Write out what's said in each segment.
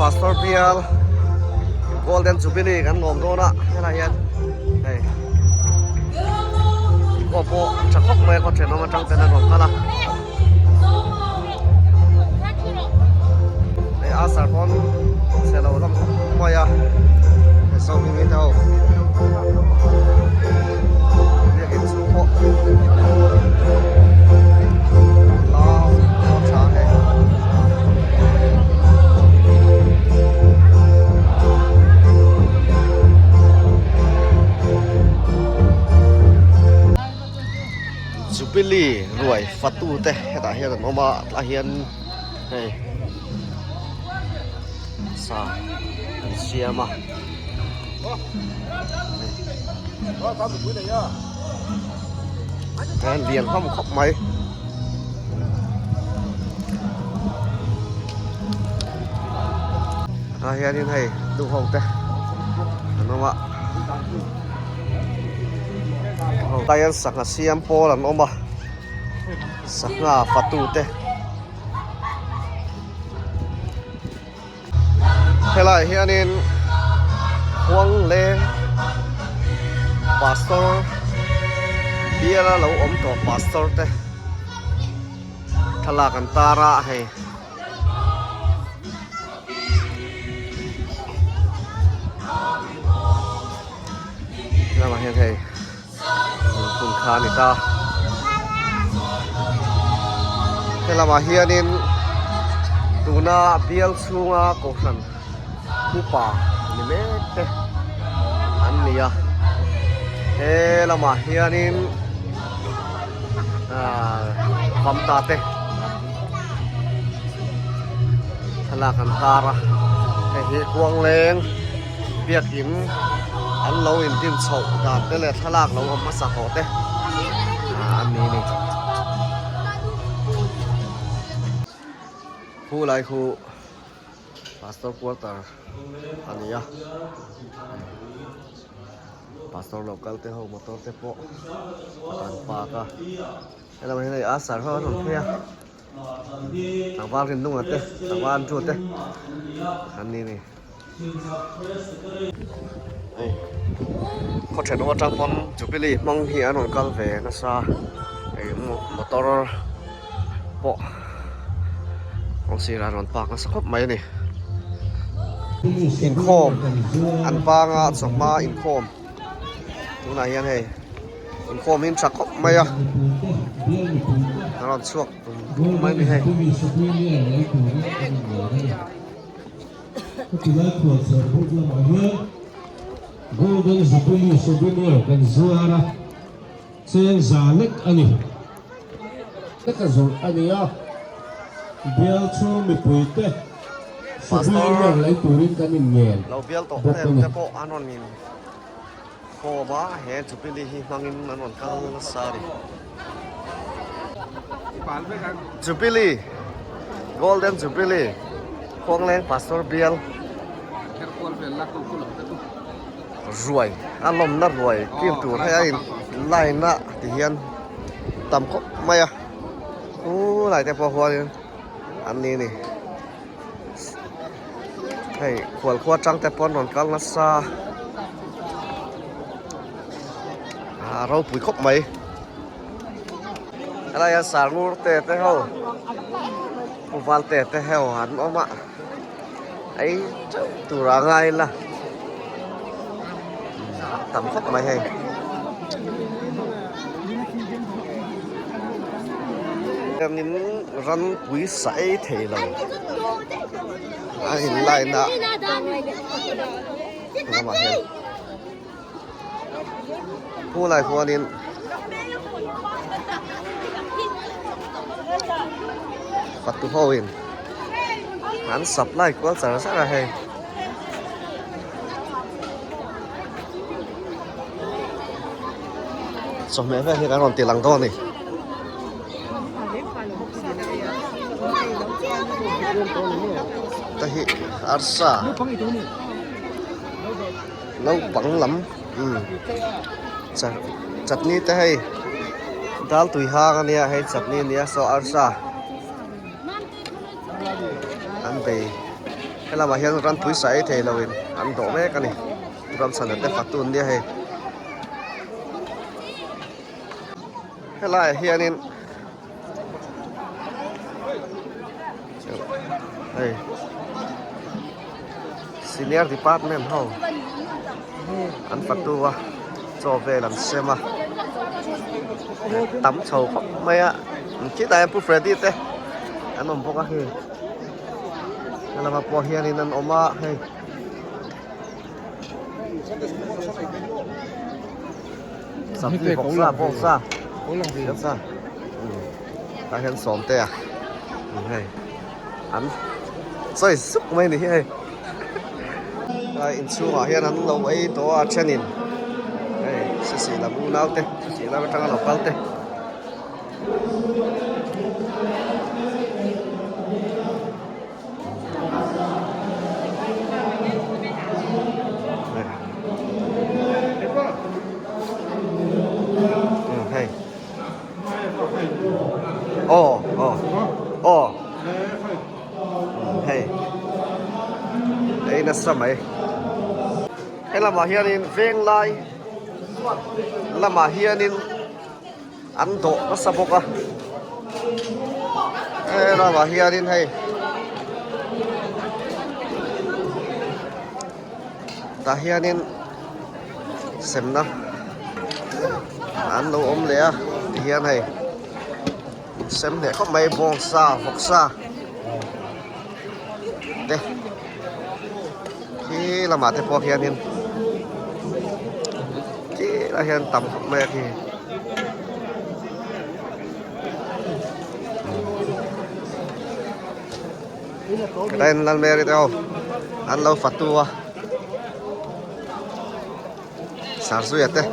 Pastor bial Golden Jubilee kan lawm dawn a helai hian hei inkhawm pawh tha khawp mai a khaw thenawm atang ten an rawn kal a hei a sar pawn chhe lo hlawm khawp mai a hei sawmhnih te ho biakin chhung pawh Jubilee ruai fatu te hetah hian an awm a tah hian hei sa an siam a. An lian hlawm khawp mai. Tah hianin hei nu ho te an awm a. Tah hian sangha siam pawl an awm a. Sangha fatu te. Helai hianin khuang leng pastor biala lo awm tawh pastor te thlalak an tar a hei lamah hian hei hun kha a ni ta helamah hianin tuna bial chhunga kohhran upa ni mek te an ni a he lamah hianin ahh famta te thlalak an tar a hei hi kuangleng. Biakin an lo indin chhoh dan te leh thlalak lo awm hmasa tawh te an ni ni. Khu lai khu pastor quarter a ni a, pastor lo kal te ho motor te pawh a kan park a, helaiah hian hei a sar ho an rawn phei a. Tlangval rinlunga te tlangval an tu te an ni ni hei khaw thenawm atang pawn jubilee hmang hi an rawn kal ve nasa hei motor pawh kawng sirah an rawn park nasa khawp mai a ni inkhawm an panga chawhma inkhawm tunah hian hei. Inkhawm hi an tha khawp mai a, a rawn chhuak tum tum mai a ni hei. Golden Jubilee Souvenir kan zuar a, cheng za lek a ni. Leka zawrh a ni a, bial chhung mipuite Souvenir lei turin kan inngen bawk a ni. Khawm a he Jubilee hi hmangin an rawn kal nasa a ni. Jubilee Golden Jubilee Khuangleng Pastor Bial ruai a lawmna ruai kil tur hei a in line a ti hian tam khawp mai a khulai te pawh huanin an ni a ni. Hei khual khua tang te pawh an rawn kal nasa a ropui khawp mai helai ah sarngur te te ho puval te te ho an awm a ei teuh tur a ngai la tam khawp mai hei. Hianin ran pui sa ei thei lo a in line a lamah hian khulai khuanin fatu ho in an supply kual char char a hei. Chawhmeh vel hi kan rawn ti lang dawn a ni. Te hi arsa naupang lam umm chutney te hei dal tui hang a nia hei chutney a nia saw arsa an bei. Helamah hian ran pawisa ei thei loin an dawh mek a ni. Ramchhana te fatu an nia hei. Helaiah hianin hei senior department ho an fatu a chaw vel an sem a tam chho khawp mai a khitah hian pu Freddy te an awm bawk a hei helamah pawh hianin an awm a hei. Sangti bawksa bawksa bawksa tah hian sawmte a hei an sawi suk mai ni hi hei a inchhungah hian an lo ei tawh a thenin hei sisi lam unau te sisi lam atanga lo kal te. Hei aw aw aw hei ei nasa mai he lamah hianin venglai lamah hianin an dawh nasa bawk a he lamah hianin hei tah hianin semna an lo awm leh a tihian hei sem leh khawp mai bawngsa vawksa te khi lamah te pawh hianin khi lai hian tam khawp mai a khi. Ren Lalmeri te ho an lo fatu a Sarzuia te.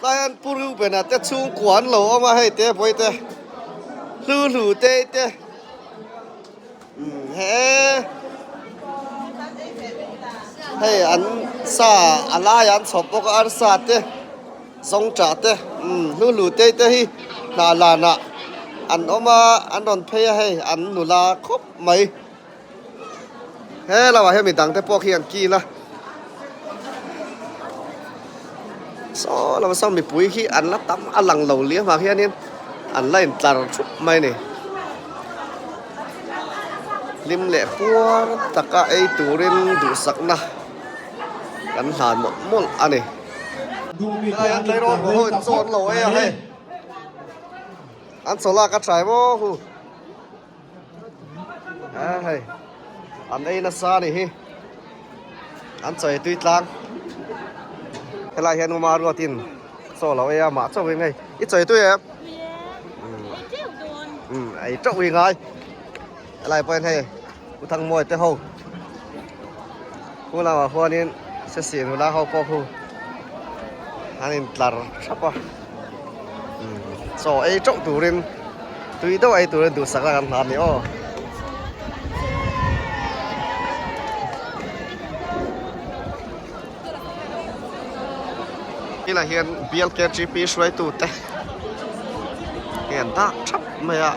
Tlai hian Pu Reuben-a te chhungkua an lo awm a hei te vawi te hlu hlu te te he hei an sa a laiah an chhawp bawk a arsa te zawngṭah te hlu hlu te te hi hnah lanah an awm a an rawn phei a hei an nula khawp mai. He lamah hian midang te pawh khi an kil a saw lamah sawn mipui hi an la tam a lang lo liam ah hianin an la intlar thup mai a ni hlim leh puar taka ei turin duhsakna kan hlan mawlh mawlh a ni. Helai an tleirawl ho in chaw an lo ei a hei an chaw lak a trai maw hu. A hei an ei nasa a nih hi an chawi tui tlang helai hian uma ruatin chaw lo ei a mah chauhin hei i chawi tui em um ei teuh i ngai helai pawhin hei u thangmawi te ho khu lamah huanin sesi nula ho pawh khu an intlar thap a chaw ei teuh turin tui deuh ei turin duhsak a kan hna a ni aw. Tunah hian BLKGP hruaitu te hi an dak thap mai a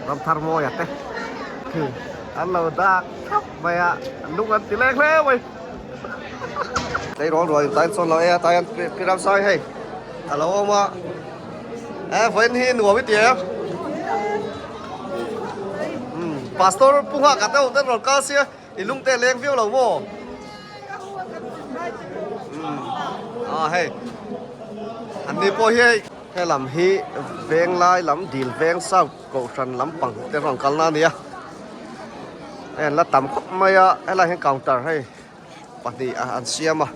Ramthar Mawia te an lo dak thap mai a lung an ti leng hle mai. Tleirawl rual in tain sawn lo e a tain pi ram sai hei a lo awm a e vawiin hi nuam i ti em umm pastor pu nghak a te ho ten rawn kal sia i lung te leng viau lo maw umm a hei an ni pawh hi hei helam hi venglai lam dil veng south kohhran lampang te rawn kalna a ni a hei an la tam khawp mai a helai hian counter hei pahnih a an siam a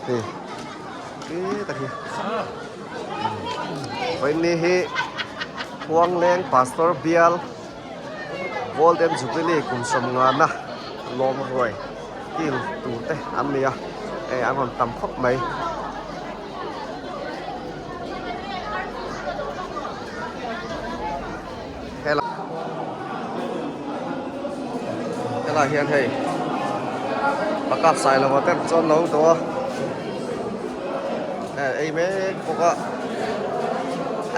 hei ti tak hi vawiin hi Khuangleng Pastor Bial Golden Jubilee kum sawmngana lawm ruai kil tur te an ni a hei an rawn tam khawp mai. Helai hian hei pakhat sai lova te chuan lo dawh a hei ei mek bawk a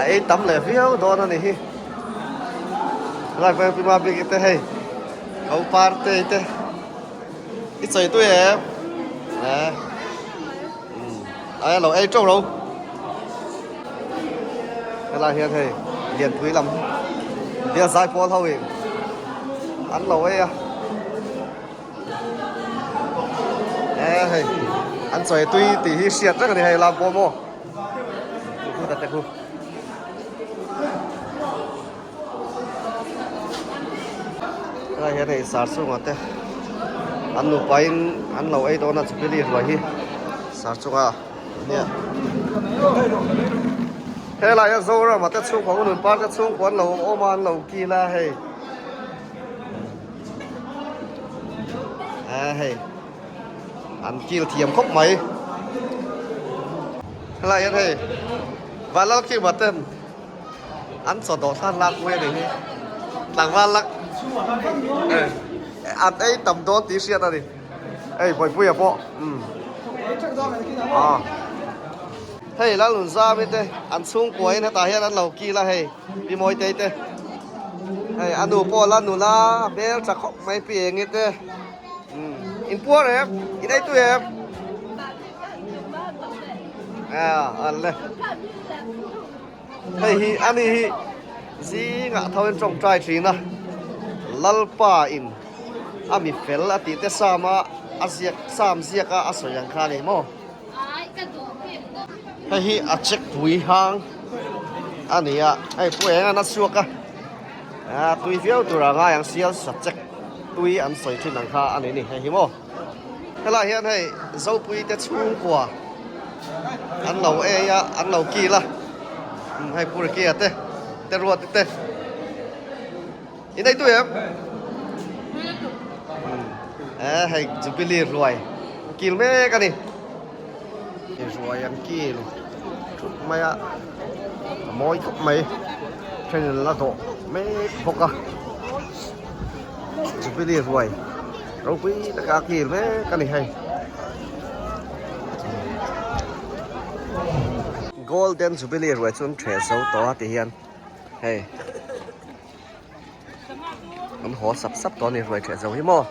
a ei tam leh viau dawn a ni hi. Helai pawh hian Pi Mabiki te hei ko parte te i chawi tui em eh ai lo ei teuh lo helai hian hei lianpui lam bial zai pawl ho in an lo ei a eh hei an chawi tui tih hi hriat reng a ni hei lam pawh maw khu ta te khu. Helai hian hei sar chungah te an nupa in an lo ei dawn a chupili ruai hi sar chunga nia helai hian Zorama te chhungkua u nunpa te chhungkua an lo awm a an lo kil a hei a hei an kil thiam khawp mai helai hian hei Vanlalkima ten An chaw dawh hlan lak pui a nih hi. Tlangval lak an ei tam dawn tih hriat a ni. Hei Bawipuia pawh umm aw hei Lalnunzami te an chhungkuain hetah hian an lo kil a hei Pi Mawitei te hei a nu pawh la nula hmel tha khawp mai Pi Engi te umm in puar em in ei tui em a an le. Hei hi a ni hi zingah tho in tawngtai thin a, Lalpa in a mi fel a tih te sam a a ziak sam ziak a a sawi ang kha a ni maw? Hei hi a check pui hang a ni a, hei pu eng an a chhuak a, a tui viau tur a ngai ang sial sa check tui an sawi thin ang kha a ni ni hei hi maw? Helai hian hei Zopui te chhungkua an lo ei a an lo kil a hei Purikia te te ruat te in ei tui em e hei Jubilee ruai kil mek a ni ruai an kil thut mai a a mawi khawp mai thenin la dawh mek bawk a. Jubilee ruai ropui taka a kil mek a ni hei. Golden Jubilee ruai chu an ṭheh zo tawh a ti hian hei an haw sap sap tawh a ni ruai ṭheh zo hi maw.